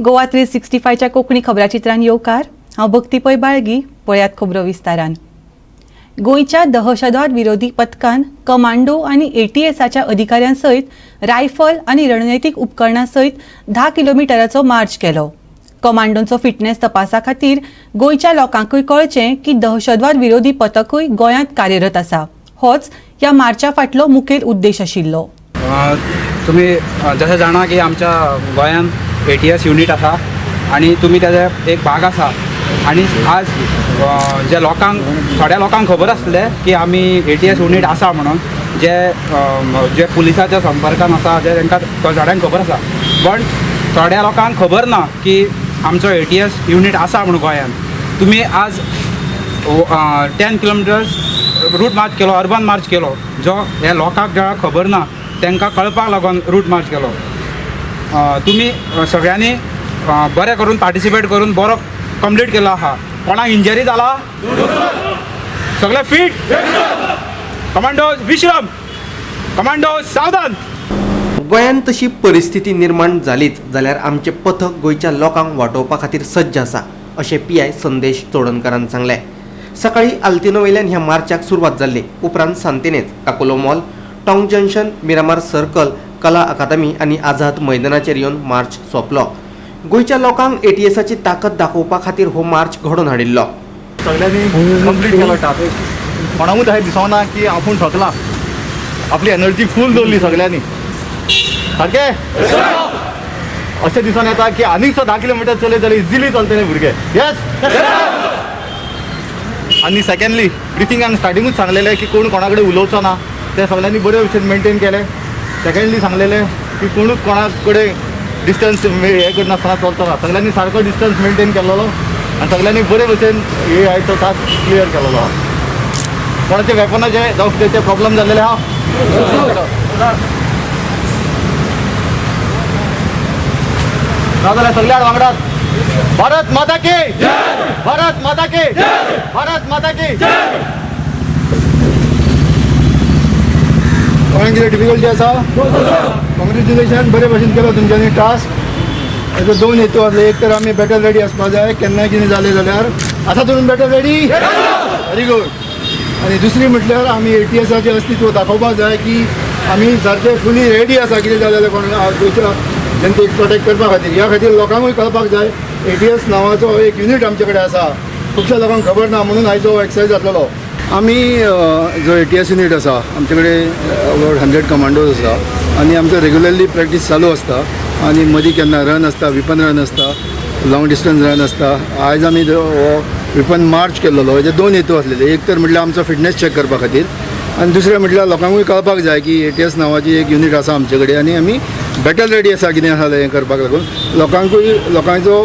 गोवा 365च्या कोंकणी खबराचित्रान येवकार. हांव भक्ती पै बाळगी. पळयात खबरो विस्तारान. गोंयच्या दहशतवाद विरोधी पथकान कमांडो आनी एटीएसाच्या अधिकाऱ्यां सयत रायफल आनी रणनैतीक उपकरणां सयत 10 किलोमिटराचो मार्च केलो. कमांडोंचो फिटनेस तपासा खातीर गोंयच्या लोकांकूय कळचें की दहशतवाद विरोधी पथकूय गोंयांत कार्यरत आसा, होच ह्या मार्चा फाटलो मुखेल उद्देश आशिल्लो. तुमी जशें जाणा की आमच्या गोंयांत एटीएस युनीट आसा आनी तुमी तेजे एक भाग आसा. आनी आज जे लोकांक, थोड्या लोकांक खबर आसलें की आमी एटीएस युनीट आसा म्हणून, जे जे पुलिसाच्या संपर्कान आसा, जे तांकां थोड्यांक खबर आसा, पण थोड्या लोकांक खबर ना की आमचो एटीएस युनीट आसा म्हणून गोंयांत. तुमी आज 10 किलोमिटर्स रूट मार्च केलो, अर्बन मार्च केलो, जो हे लोकांक ज्या खबर ना तांकां कळपाक लागून रूट मार्च केलो. तुमी सगळ्यांनी बरें करून पार्टिसिपेट करून बरो कंप्लीट केलो आहा. कोणाक इंजरी जाला? सगळे फिट? कमांडो विश्राम, कमांडो सावधान. गोंयांत तशी परिस्थिती निर्माण जालीच जाल्यार आमचें पथक गोंयच्या लोकांक वाटोवपा खातीर सज्ज आसा, अशें पीआय संदेश चोडणकारान सांगलें. सकाळीं आल्तिनो वयल्यान ह्या मार्चाक सुरवात जाल्ली. उपरांत Santinez, Caculo mall, Tonca junction, Miramar circle, Kala Academy आनी आझाद मैदानाचेर येवन मार्च सोंपलो. गोंयच्या लोकांक एटीएसाची ताकद दाखोवपा खातीर हो मार्च घडोवन हाडिल्लो. सगळ्यांनी कंप्लीट केलो टास्क. कोणाकूच अशें दिसना की आपूण थकला. आपली एनर्जी फूल दवरली सगळ्यांनी. सारकें अशें दिसून येता की आनीक सुद्दां 10 किलोमिटर चलयत जाल्यार इजिली चलतले भुरगे. येस. आनी सेकंडली, ब्रिफिंगान स्टार्टिंगूच सांगलेलें की कोण कोणा कडेन उलोवचो ना. ते सगळ्यांनी बरे भशेन मेंटेन केलें. सेकंडली सांगलेलें की कोणूच कोणा कडेन डिस्टन्स हे करनासतना चलचो ना. सगळ्यांनी सारको डिस्टन्स मेंटेन केलेलो आनी सगळ्यांनी बरे भशेन हे आयचो टास्क क्लियर केलेलो आहा. कोणाचे वेपनाचे जावं कितें प्रॉब्लम जाल्लेले आहा ना जाल्यार सगळ्या वांगडात भारत माता की, भारत माता की, भारत माता की. कोणाक कितें डिफिकल्टी आसा? कॉंग्रेच्युलेशन, बरे भशेन केलो तुमच्यांनी टास्क. हेजो दोन हेतू आसले. एक तर आमी बॅटल रेडी आसपा जाय, केन्नाय कितें जालें जाल्यार. आसा तुमी बॅटल रेडी? Very good. आनी दुसरी म्हटल्यार आमी एटीएसाचें अस्तित्व दाखोवपाक जाय की आमी सारके फुली रेडी आसा, कितें जालें जाल्यार कोण गोंयच्या जनतेक प्रोटेक्ट करपा खातीर. ह्या खातीर लोकांकूय कळपाक जाय, एटीएस नांवाचो एक युनीट आमचे कडेन आसा. खुबश्या लोकांक खबर ना, म्हणून आयचो एक्सरसायज जातलो. आमी जो एटीएस युनीट आसा, आमचे कडेन अबाउट 100 कमांडोज आसा आनी आमचो रेगुलरली प्रॅक्टीस चालू आसता आनी मदीं केन्ना रन आसता, विपन रन आसता, लॉंग डिस्टन्स रन आसता. आयज आमी जो हो विपन मार्च केल्लो, हेजे दोन हेतू आसलेले. एक तर म्हटल्यार आमचो फिटनेस चॅक करपा खातीर आनी दुसरें म्हटल्यार लोकांकूय कळपाक जाय की एटीएस नांवाची एक युनीट आसा आमचे कडेन आनी आमी बॅटल रेडी आसा, कितें आसा जाल्यार हें करपाक लागून. लोकांकूय लोकांचो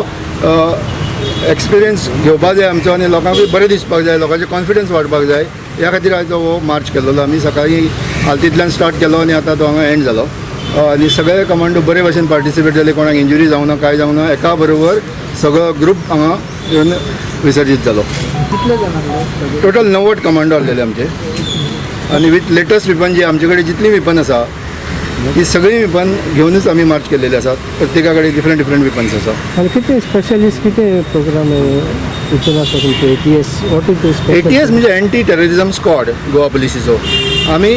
एक्सपिरियन्स घेवपाक जाय आमचो आनी लोकांकूय बरें दिसपाक जाय, लोकांचे कॉन्फिडन्स वाडपाक जाय. ह्या खातीर आयज हो मार्च केल्लो. आमी सकाळीं आल्तिनोंतल्यान स्टार्ट केलो आनी आतां तो हांगा एंड जालो आनी सगळे कमांडो बरे भशेन पार्टिसिपेट जाले. कोणाक इंजुरी जावना, कांय जावना. एका बरोबर सगळो ग्रूप हांगा येवन विसर्जीत जालो. टोटल 90 कमांडो आहलेले आमचे आनी विथ लेटस्ट विपन, जी आमचे कडेन जितली विपन आसा ही सगळीं विपन घेवनूच आमी मार्च केलेले आसात. प्रत्येका कडेन डिफरंट डिफरंट विपन्स आसा. आनी कितें स्पेशलिस्ट, कितें प्रोग्राम हितून आसा तुमचे ATS? What is the ATS म्हणजे एंटी टेररिझम स्क्वॉड गोवा पुलिसीचो. आमी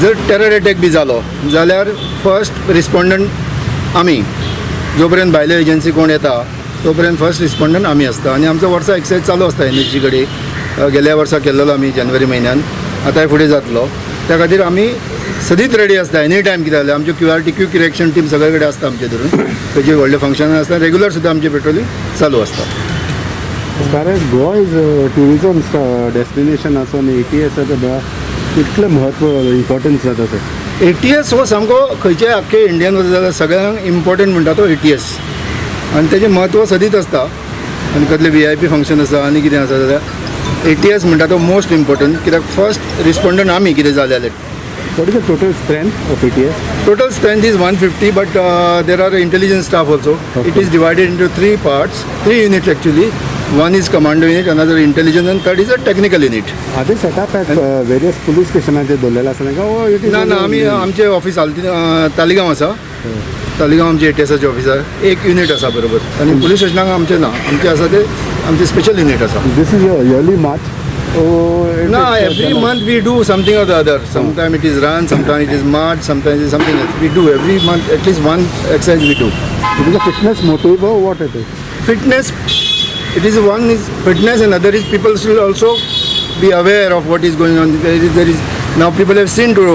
जर टेरर अटॅक बी जालो जाल्यार फर्स्ट रिस्पॉन्डंट आमी. जो पर्यंत भायले एजन्सी कोण येता तो पर्यंत फर्स्ट रिस्पॉन्डंट आमी आसता. आनी आमचो वर्सा एक्सरसायज चालू आसता एनएसजी कडेन. गेल्या वर्सा केल्लो आमी जानेवारी म्हयन्यान, आतांय फुडें जातलो. त्या खातीर आमी सदींच रेडी आसता. एनी टायम कितें जालें, आमच्यो QRT, quick reaction team सगळे कडेन आसता आमचे धरून. खंयचे व्हडले फंक्शनां आसता, रेगुलर सुद्दां आमची पेट्रोलिंग चालू आसता. As far as Goa is a tourism destination आसा आनी एटीएसाचें कितलें म्हत्व, इम्पॉर्टन्स जाता सर? एटीएस हो सामको खंयच्याय आख्खे इंडियन वता जाल्यार सगळ्यांक इम्पॉर्टंट म्हणटा तो एटीएस आनी तेजें म्हत्व सदींच आसता. आनी कसलें व्हीआयपी फंक्शन आसा आनी कितें आसा जाल्यार एटीएस म्हणटा तो मोस्ट इम्पॉर्टंट, कित्याक फर्स्ट रिस्पॉन्डंट आमी कितें जालें जाल्यार. What is the total strength of ATS? Total strength is 150, but there are intelligence staff also. It is divided into three parts, three units actually. One is commando unit, another intelligence and third is a technical unit. Are they set up at various police स्टेशनाचेर दवरलेले आसा तांकां? It is ना ना, आमी आमचे office आल्ती Taleigao आसा. तालिगांव आमचे एटीएसाचे ऑफिस आसा, एक युनीट आसा बरोबर. आनी पुलीस स्टेशनाक आमचे ना, आमचे आसा ते आमचे स्पेशल युनीट आसा. This is yearly march? ना, every month we do something or the other. Sometime it is run, sometime it is march, sometime it is something else. We do every month at least one exercise we do. It is a fitness motive or what it is? Fitness, it is one is fitness and other is people should also be aware of what is going on. There is now people have seen to,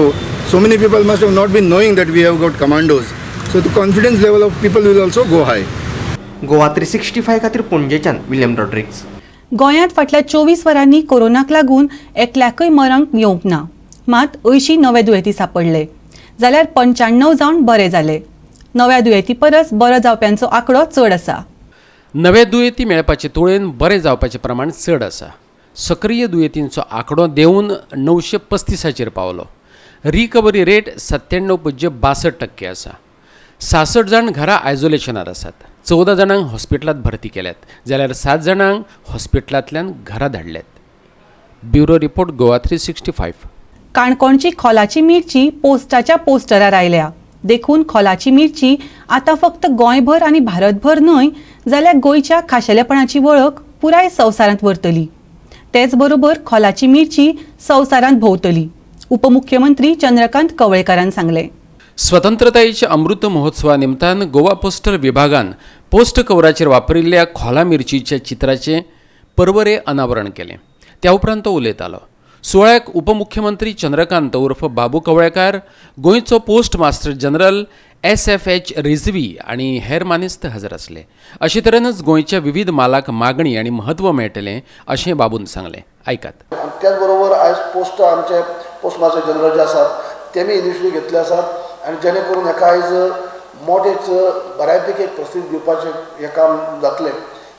so many people must have not been knowing that we have got commandos. So the confidence level of people will also go high. Goa 365 खातीर पणजेच्यान William Rodrigues. गोंयांत फाटल्या 24 वरांनी कोरोनाक लागून एकल्याकय मरण येवंक ना. मात 80 नवे दुयेंती सापडले जाल्यार 95 जावन बरे जाले. नव्या दुयेंती परस बरो जावप्यांचो आंकडो चड आसा. नवे दुयेंती मेळपाचे तुळेन बरें जावपाचें प्रमाण चड आसा. सक्रीय दुयेंतींचो आंकडो देंवून 935 पावलो. रिकवरी रेट 97.62% आसा. 66 जाण घरा आयसोलेशनार आसात. 14 जाणांक हॉस्पिटलांत भरती केल्यात जाल्यार 7 जाणांक हॉस्पिटलांतल्यान घरा धाडल्यात. Bureau report, Goa 365. काणकोणची खोलाची मिरची पोस्टाच्या पोस्टरार आयल्या. देखून खोलाची मिरची आतां फक्त गोंयभर आनी भारतभर न्हय जाल्यार गोंयच्या खाशेलेपणाची वळख पुराय संवसारांत व्हरतली. तेच बरोबर खोलाची मिरची संवसारांत भोंवतली, उपमुख्यमंत्री चंद्रकांत कवळेकारान सांगलें. स्वतंत्रतायेच्या अमृत महोत्सवा निमतान गोवा पोस्टल विभागान पोस्ट कवराचेर वापरिल्ल्या खोला मिरचीच्या चित्राचें परवरे अनावरण केलें. त्या उपरांत तो उलयतालो. सुवाळ्याक उपमुख्यमंत्री चंद्रकांत उर्फ बाबू कवळेकार, गोंयचो post master general SFH Rizvi आनी हेर मानेस्त हजर आसले. अशे तरेनच गोंयच्या विविध मालाक मागणी आनी म्हत्व मेळटलें अशें बाबून सांगलें. आयकात. त्याचबरोबर आयज पोस्ट आमचे पोस्ट मास्टर जनरल जे आसात तेमी इनिशिएटीव घेतले आसात आनी जेणे करून हेका आयज मोठेच बऱ्यापैकी एक प्रसिद्धी दिवपाचें हें काम जातलें.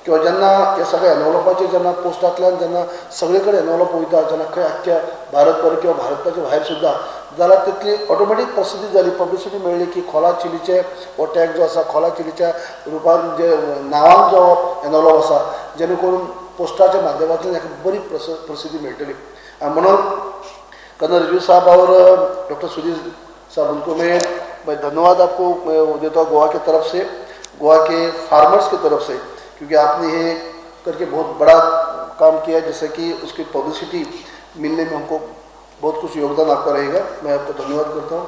किंवा जेन्ना हे सगळे एनवलपाचेर जेन्ना पोस्टांतल्यान जेन्ना सगळे कडेन एनवलप वयता, जेन्ना खंय आख्ख्या भारतभर किंवा भारताच्या भायर सुद्दां जाल्यार तितली ऑटोमॅटीक प्रसिद्धी जाली, पब्लिसिटी मेळ्ळी की खोला चिलीचे हो टॅग जो आसा, खोला चिलीच्या रुपान जे नांवान जो एनवलप आसा, जेणे करून पोस्टाच्या माध्यमांतल्यान हेका बरी प्रसिद्धी मेळटली. आनी म्हणून कर्नल रिजवी साहब और डॉक्टर सुधीर साहब, उनको मैं धन्यवाद आपको देता हूँ गोवा की तरफ से, गोवा के फार्मर्स की तरफ से, क्योंकि आपने ये करके बहुत बड़ा काम किया, जैसे कि उसकी पब्लिसिटी मिलने में हमको बहुत कुछ योगदान आपका रहेगा. मैं आपको धन्यवाद करता हूँ.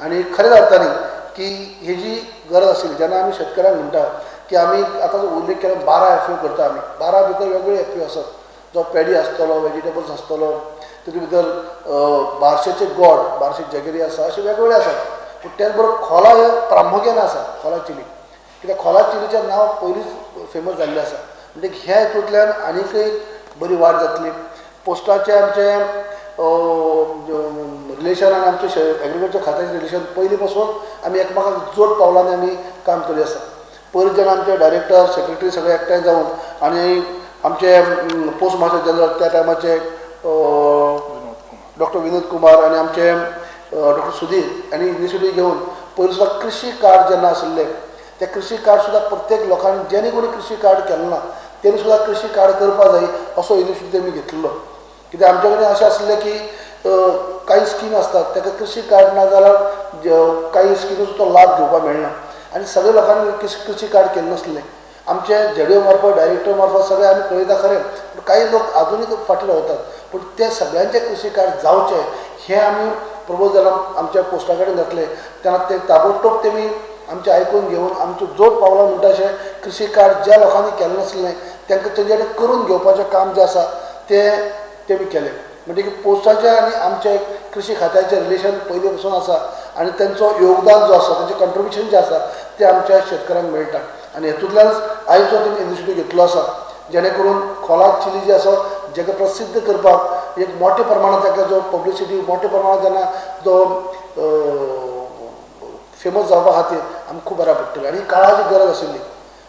आनी खऱ्याच अर्थाने की ही जी गरज आशिल्ली, जेन्ना आमी शेतकऱ्यांक म्हणटा की आमी आतां उल्लेख केला 12 एफओ करता आमी, 12 भितर वेगवेगळे एफओ आसात, जो पेडी आसतलो, वेजिटेबल्स आसतलो, तितून भितर बारशेचे गोड, बारशे जगेरी आसा, अशे वेगवेगळे आसात. पूण तेच बरोबर खोला हे प्रामुख्यान आसा, खोला चिली, कित्याक खोला चिलीचें नांव पयलींच फेमस जाल्लें आसा. म्हणजे ह्या हितूंतल्यान आनीकय बरी वाड जातली. पोस्टाचें आमचें रिलेशन आनी आमचें एग्रीकल्चर खात्याचें रिलेशन पयलीं पासून आमी एकमेकांक जोड पावलांनी आमी काम करीत आसा. पयलीं जेन्ना आमचे डायरेक्टर सेक्रेटरी सगळे एकठांय जावन आनी आमचे पोस्ट मास्टर जनरल त्या टायमाचे डॉक्टर विनोद कुमार आनी आमचे डॉक्टर सुधीर आनी इनिशिएटीव घेवन पयलीं सुद्दां कृशी कार्ड जेन्ना आशिल्लें ते कृशी कार्ड सुद्दां प्रत्येक लोकांनी जेणे कोणी कृशी कार्ड केलें ना तेणी सुद्दां कृशी कार्ड करपाक जाय असो इनिशिएटीव तेमी घेतलेलो. कित्याक आमचे कडेन अशें आसलें की कांय स्कीम आसतात ताका कृशी कार्ड ना जाल्यार कांय स्किमीचो तो लाभ घेवपाक मेळना आनी सगळे लोकांनी कृशी कार्ड केल्लें नासलें. आमचे जेडीओ मार्फत डायरेक्टर मार्फत सगळे आमी कळयता खरें, पूण कांय लोक आजुनूय फाटीं रावतात. पूण ते सगळ्यांचे कृशी कार्ड जावचें हें आमी प्रपोजल आमच्या पोस्टा कडेन घातलें तेन्ना ते ताबडतोब तेमी आमचें आयकून घेवन आमचो जोड पावला म्हणटा अशें कृशी कार्ड ज्या लोकांनी केल्लें नासलें तांकां तेंचे कडेन करून घेवपाचें काम जें आसा तें तेमी केलें. म्हणटकीर पोस्टाचें आनी आमचें कृशी खात्याचें रिलेशन पयलीं पासून आसा आनी तेंचो योगदान जो आसा, तेंचें कंट्रिब्युशन जें आसा तें आमच्या शेतकऱ्यांक मेळटा. आनी हेतूंतल्यानच आयज जो तेमी इनिशिएटीव घेतलो आसा जेणे करून खोला चिली जी आसा जेका प्रसिद्ध करपाक एक मोठ्या प्रमाणांत ताका जो पब्लिसिटी मोठ्या प्रमाणांत जेन्ना जो फेमस जावपा खातीर आमकां खूब बऱ्याक पडटलें. आनी काळाची गरज आशिल्ली,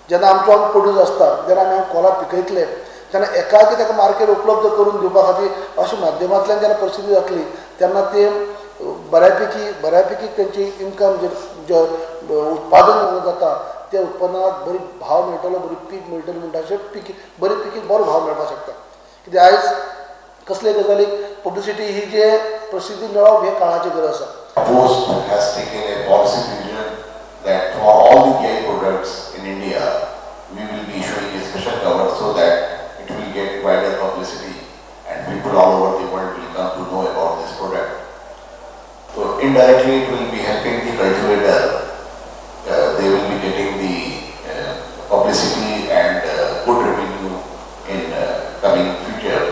जेन्ना आमचो आमी प्रोड्यूस आसता जेन्ना आमी खोला पिकयतले तेन्ना एकाकी ताका मार्केट उपलब्ध करून दिवपा खातीर अशा माध्यमांतल्यान जेन्ना परिस्थिती जातली तेन्ना ते बऱ्यापैकी तेंची इनकम जे उत्पादन जाता त्या उत्पन्नाक बरी भाव मेळटलो, बरी पीक मेळटली म्हणटा अशें पीक बरी पिकीक बरो भाव मेळपाक शकता. कित्याक आयज कसले गजालीक पब्लिसिटी ही जे प्रसिद्धी मेळप हे काळाची गरज आसा. Post has taken a policy decision that for all the GI products in India, we will be issuing a special cover so that it will get wider publicity and people all over the world will come to know about this product. So indirectly it will be helping the cultivator. They will be getting the publicity and good revenue in coming future.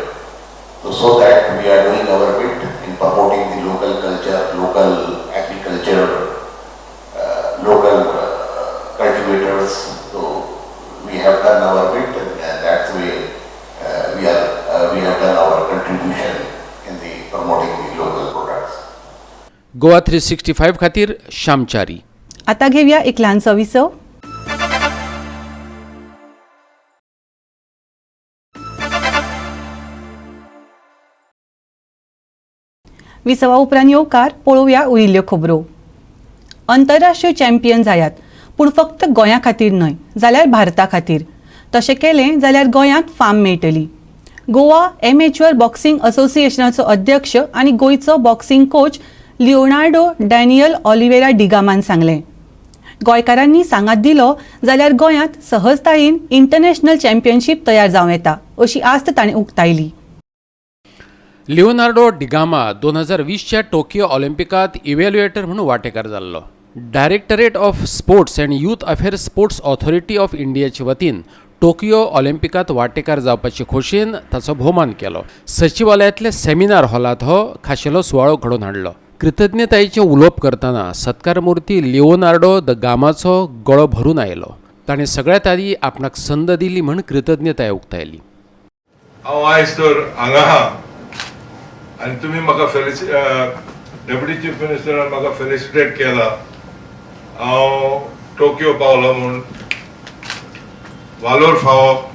So that we are doing our bit in promoting the local culture, local agriculture, local cultivators. So we have done our bit, and that's the way we have done our contribution in the promoting the local products. Goa 365 खातीर श्यामचारी. आता घेऊया एक ल्हानसो विसव. विसवा उपरांत येवकार पळोवया उरिल्ल्यो खबरो. अंतरराष्ट्रीय चॅम्पियन जायात, पूण फक्त गोंया खातीर न्हय जाल्यार भारता खातीर. तशें केलें जाल्यार गोंयांत फाम मेळटली. गोवा एमेच्युअर बॉक्सिंग असोसिएशनाचो अध्यक्ष आनी गोंयचो boxing coach Leonardo Daniel Oliveira डिगामान सांगलें, गोंयकारांनी सांगात दिलो जाल्यार गोंयांत सहजतायेन इंटरनॅशनल चॅम्पियनशीप तयार जावं येता अशी आस्त ताणें उक्तायली. लिओनार्डो डिगामा 2020च्या टोकियो ऑलिम्पिकांत इव्हॅल्युएटर म्हणून वांटेकार जाल्लो. Directorate of sports and youth affairs sports authority of इंडियाचे वतीन टोकियो ऑलिम्पिकांत वांटेकार जावपाचे खोशयेन ताचो भोवमान केलो. सचिवालयांतल्या सेमिनार हॉलांत हो खाशेलो सुवाळो घडोवन हाडलो. कृतज्ञतायेचें उलोवप करतना सत्कारमूर्ती लिओनार्डो the गामाचो गळो भरून आयलो. ताणें सगळ्यांत आदी आपणाक संद दिली म्हूण कृतज्ञताय उक्तायली. हांव आयज तर हांगा आनी तुमी म्हाका डेप्युटी चीफ मिनिस्टरान म्हाका फेलिसिटेट केला. हांव टोकियो पावलो म्हूण वालोर फावप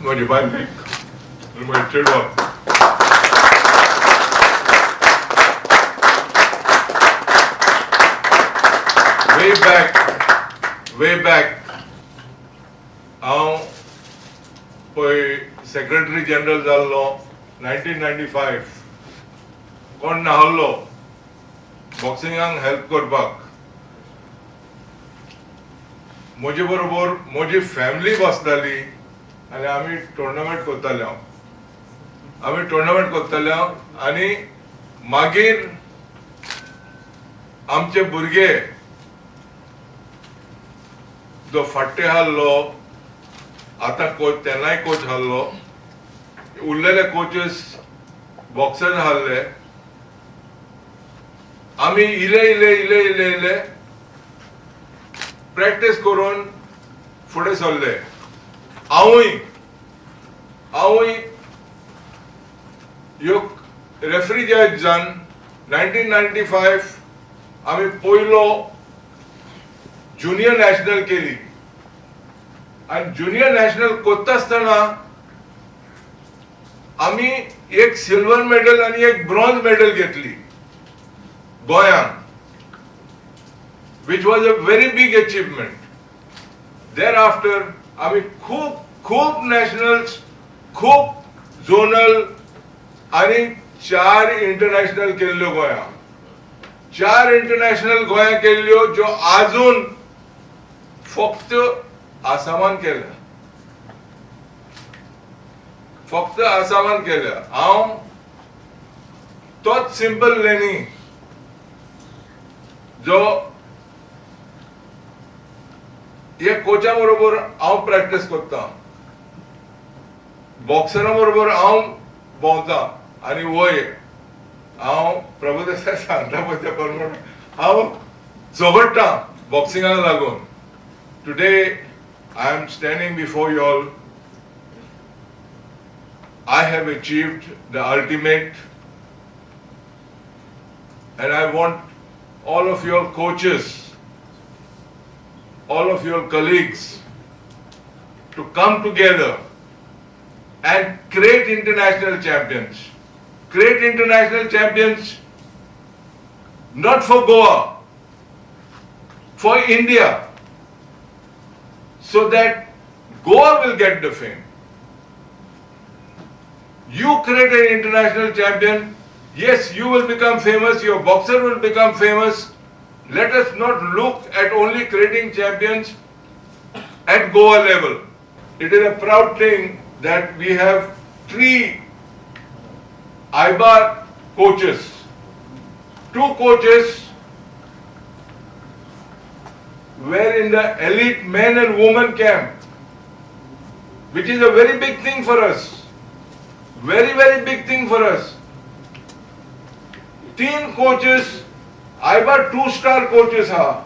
म्हजी बायलेक आनी म्हज्या चेडवाक. वे बॅक हांव पळय सेक्रेटरी जनरल जाल्लो 1995. कोण नाहल्लो बॉक्सिंगाक हेल्प करपाक. म्हजे बरोबर म्हजी फॅमिली बसताली आनी आमी टुर्नामेंट करताले. आमी टुर्नामेंट करताले आनी मागीर आमचे भुरगे जो फाट्टे हाडलो, आतां कोच तेन्नाय कोच हाडलो, उरलेले कोचीस बॉक्सर हाडले. आमी इले इले इले इले इले प्रॅक्टीस करून फुडें सरले. हांवूय ह्यो रेफ्री जज जावन 1995 आमी पयलो ज्युनियर नॅशनल केली. आनी ज्युनियर नॅशनल करता आसतना आमी एक सिल्वर मेडल आनी एक ब्रॉन्ज मेडल घेतली गोंयांत, which was a very big achievement. Thereafter आमी खूब खूब नॅशनल्स, खूब झोनल आनी 4 इंटरनॅशनल केल्ल्यो गोंयांत. 4 इंटरनॅशनल गोंयांत केल्ल्यो ज्यो आजून फक्त आसामान केल्या, फक्त आसामान केल्या. हांव तोच सिंपल लेनी जो हे कोचा बरोबर हांव प्रॅक्टीस करता, बॉक्सरा बरोबर हांव भोंवता आनी वय हांव प्रभुदेसाय सांगता पळय त्या प्रमाण हांव झगडटा बॉक्सिंगाक लागून. Today I am standing before you all. I have achieved the ultimate and I want all of your coaches, all of your colleagues to come together and create international champions. Create international champions Not for Goa, for India, so that Goa will get the fame. You create an international champion, yes, you will become famous, your boxer will become famous. Let us not look at only creating champions at Goa level. It is a proud thing that we have 3 AIBA coaches. 2 coaches were in the elite men and women camp, which is a very big thing for us. Very, very big thing for us. 3 coaches, AIBA 2-star coaches ha.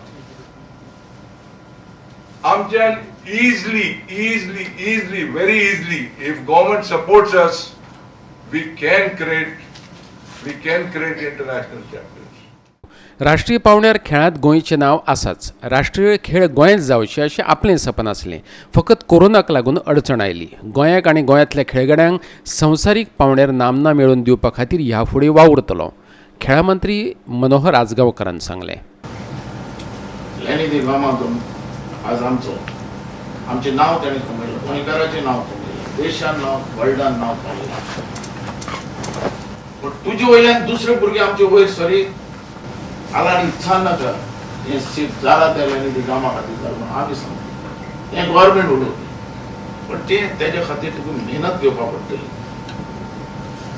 Amchan easily, easily, easily, very easily, if government supports us, we can create international champions. राष्ट्रीय पावंड्यार खेळांत गोंयचें नांव आसाच. राष्ट्रीय खेळ गोंयांत जावचे अशें आपलें सपन आसलें. फकत कोरोनाक लागून अडचण आयली. गोंयाक आनी गोंयांतल्या खेळगड्यांक संवसारीक पावंड्यार नामना मेळोवन दिवपा खातीर ह्या फुडें वावुरतलो, खेळा मंत्री मनोहर आजगांवकरान सांगलें. आज आमचो आमचें नांव ताणें कमयलें, गोंयकाराचें नांव कमयलें, देशान नांव, वर्ल्डान नांव कमयलें. पूण तुजे वयल्यान दुसरे भुरगे आमचे वयर सरी आनी इत्सा नाका हें सीट जाला त्या लॅनी दी गामा खातीर जालें म्हणून आमी सांगता, हें गव्हर्मेंट उलोवपी. पण तें तेजे खातीर तुका मेहनत घेवपाक पडटली,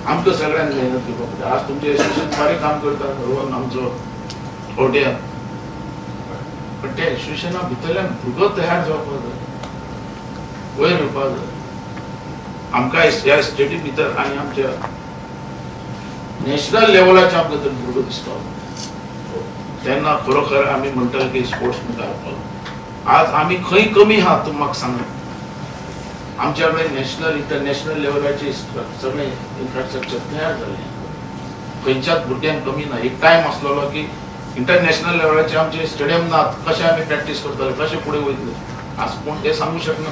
आमकां सगळ्यांक मेहनत घेवपाक पडटली. आज तुमचें एसोसिएशन बरें काम करता, रोहन आमचो खवट्या, पण त्या एसोसिएशना भितरल्यान भुरगो तयार जावपाक जाय, वयर येवपाक जाय. आमकां ह्या स्टेटी भितर आनी आमच्या नॅशनल लेवलाचेर आमकां तर भुरगो दिसता तेन्ना खरोखर आमी म्हणटले की स्पोर्ट्स मुखार पावलो. आज आमी खंय कमी आहा तूं म्हाका सांग. आमच्या कडेन नॅशनल इंटरनॅशनल लेवलाचे सगळें इन्फ्रास्ट्रक्चर तयार जालें, खंयच्याच भुरग्यांक कमी ना. एक टायम आसलेलो की इंटरनॅशनल लेवलाचे आमचे स्टेडियम नात, कशें आमी प्रॅक्टीस करतले, कशें फुडें वयतले, आज कोण तें सांगू शकना.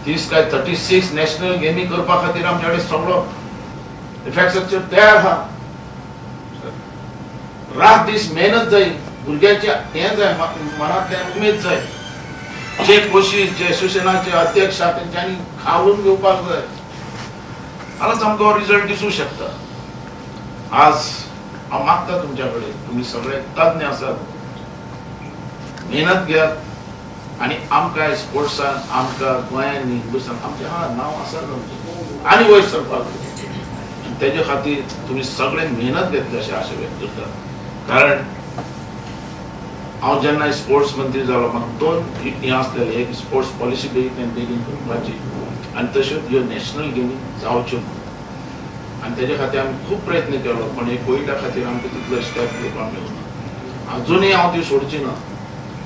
30 काय 36 नॅशनल गेमी करपा खातीर आमच्या कडेन सगळो इन्फ्रास्ट्रक्चर तयार आहा. रात दीस मेहनत जाय, भुरग्याचे हें जाय, मनांतल्यान उमेद जाय. जे कोशीस जे एसोसिएशनाचे अध्यक्ष आहा तेंच्यांनी खावून घेवपाक जाय, जाल्यार आमकां रिजल्ट दिसूं शकता. आज हांव मागता तुमच्या कडेन, तुमी सगळे तज्ञ आसात, मेहनत घेयात आनी आमकां स्पोर्ट्सान, आमकां गोंयान हिंदुस्तान आमचें हा नांव आसा आमचें आनी वयर सरपाक जाय. आनी तेजे खातीर तुमी सगळे मेहनत घेतले अशें आशा व्यक्त करता. कारण हांव जेन्ना स्पोर्ट्स मंत्री जालो म्हाका 2 हें आसलेलें, एक स्पोर्ट्स पॉलिसी बेगीन बेगीन करपाची आनी तश्योच ह्यो नॅशनल गेमी जावच्यो म्हणून. आनी तेजे खातीर आमी खूब प्रयत्न केलो, पण हे कोविडा खातीर आमकां तितलो स्टेप घेवपाक मेळना. अजुनूय हांव ती सोडची ना,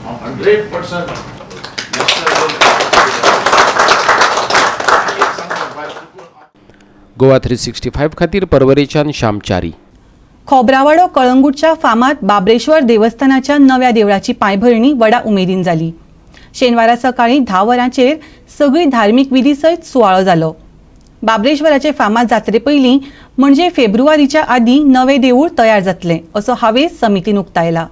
हांव 100% गोवा 365 खातीर परवरेच्यान श्यामचारी. खोबरावाडो कळंगूटच्या फामाद बाबरेश्वर देवस्थानाच्या नव्या देवळाची पांयभरणी व्हडा उमेदीन जाली. शेनवारा सकाळी 10 वरांचेर सगळी धार्मीक विधी सयत सुवाळो जालो. बाबरेश्वराचे फामाद जात्रे पयलीं म्हणजे फेब्रुवारीच्या आदीं नवें देवूळ तयार जातलें असो हावेस समितीन उक्तायला.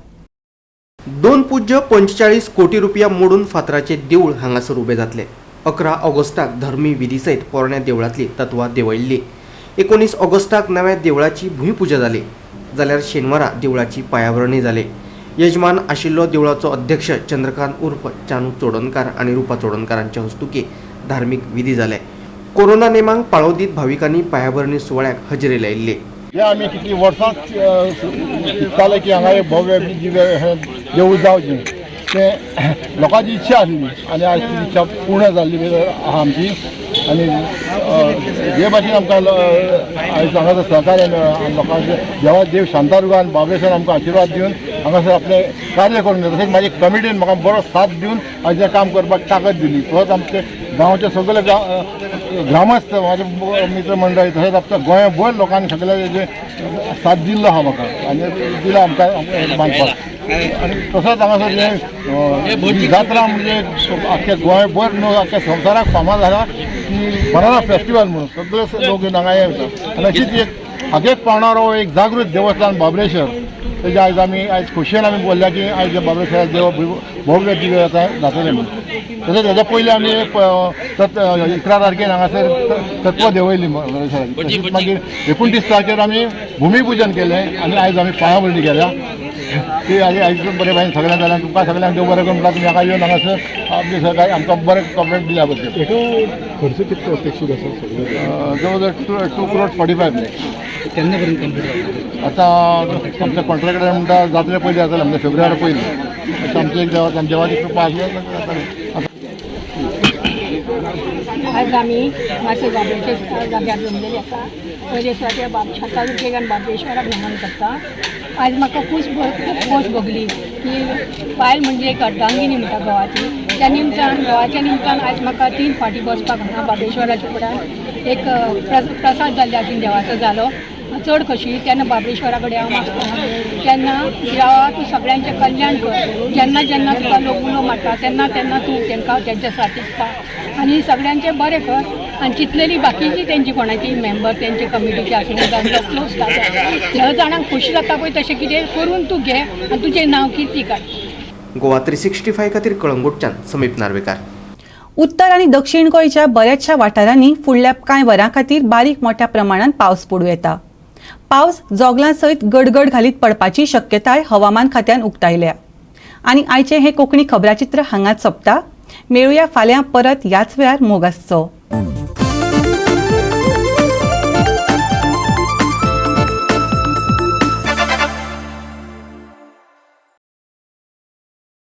2.45 कोटी रुपया मोडून फातराचे देवूळ हांगासर उबे जातले. 11 ऑगस्टाक धर्मी विधी सयत पोरण्या देवळांतली तत्वां देंवयल्ली. 19 ऑगस्टाक नव्या देवळाची भूंयपुजा जाली, जाल्यार शेनवारा देवळाची पायाभरणी जाली. यजमान आशिल्लो देवळाचो अध्यक्ष चंद्रकांत उर्फ चानू चोडणकार आनी रुपा चोडणकार हांच्या हस्तुकी धार्मीक विधी जाले. कोरोना नेमांक पाळो दीत भाविकांनी पायाभरणी सुवाळ्याक हजेरी लायिल्ली. हे आमी कितलीं वर्सां चिंतताले की हांगा एक भव्य दिव्य देवूळ जावचें, तें लोकांची इच्छा आसली आनी आज ती इच्छा पूर्ण जाल्ली आहा आमची. आनी जे भाशेन आमकां आयज हांगासर सहकार्य मेळ्ळां आनी लोकांचे देवा देव शांतादुर्गान बाबरेश्वर आमकां आशिर्वाद दिवन हांगासर आपलें कार्य करून दिता. तशेंच म्हाजी कमिटीन म्हाका बरो साथ दिवन आयज हें काम करपाक ताकद दिली. तसोच आमचे गांवचे सगळे ग्रामस्थ म्हाजे मित्र मंडळी तशेंच आमच्या गोंयभर लोकांनी सगळे साथ दिल्लो आहा म्हाका आनी दिला आमकां बांदपाक. आनी तसोच हांगासर हें जात्रा म्हणजे आख्ख्या गोंयभर न्हू आख्ख्या संवसाराक फामाद जाला की बनाना फेस्टिवल म्हणून सगळे लोक हांगा येता आनी अशीच एक हागेच पावणारो एक जागृत देवस्थान बाबरेश्वर. तेजे आयज आमी आयज खोशयेन आमी बोलल्या की आयज बाबरेश्वरा देव भव्य दिव्य जातलें म्हणून. तशेंच हेज्या पयलीं आमी 11 तारखेर हांगासर तत्व देंवयली बाबरेश्वराची. तशेंच मागीर 29 तारखेर आमी भुमीपुजन केलें आनी आयज आमी पांयाभरणी केल्या. ती आनी आयज बरें भाशेन सगळ्यांक जाल्यार तुमकां सगळ्यांक देव बरें करूं म्हणटा. तुमी हांगा येवन हांगासर आमचे सगळ्यांक आमकां बरें कॉपरेट दिल्या बद्दल. हेका खर्च कितलो अपेक्षीत आसा सगळो? जवळ जवळ 2 करोड 45 लॅक. केन्ना पर्यंत कंप्लीट जातलें? आतां आमच्या कॉन्ट्रॅक्टर म्हणटा जातले पयलीं जातलें, म्हणजे फेब्रुवारी पयलीं. अशें आमचें एक देवा देवाची कृपा आसल्यार जातलें. आज आमी मातशे बाबरेश्वर जाग्यार जमलेली आसा. पयले सुवातेर बाब शांतादुर्गेक आनी बाबरेश्वराक नमन करता. आज म्हाका खूब खूब खोस भोगली की बायल म्हणजे एक अर्धांगिनी म्हणटा घोवाची. त्या निमतान, घोवाच्या निमतान आयज म्हाका तीन फावटी बसपाक हांगा बाबरेश्वराच्या फुड्यान एक प्रसाद जाल्ल्या हातीन देवाचो जालो. चड खोशी तेन्ना बाबरेश्वरा कडेन हांव मागता तेन्ना, देवा, तूं सगळ्यांचें कल्याण कर. जेन्ना जेन्ना तुका लोक उलो मारता तेन्ना तेन्ना तूं तांकां तेंच्या साथीक पाव आनी सगळ्यांचें बरें कर. आनी चिंतलेली बाकीची तेंची कोणाची मेंबर तेंचे कमिटीचे आसूं, जावं क्लोज ह्या जाणांक खोशी जाता पळय, तशें कितें करून तूं घे आनी तुजें नांव किर्ती काड. गोवा 365 खातीर कळंगूटच्यान समीप नार्वेकार. उत्तर आनी दक्षिण गोंयच्या बऱ्याचशा वाठारांनी फुडल्या कांय वरां खातीर बारीक मोठ्या प्रमाणात पावस पडूं येता. पावस जोगलां सयत गडगड घालीत पडपाची शक्यताय हवामान खात्यान उक्तायल्या. आनी आयचें हें कोंकणी खबराचित्र हांगाच सोंपता. मेळुया फाल्यां परत ह्याच वेळार. मोग आसचो.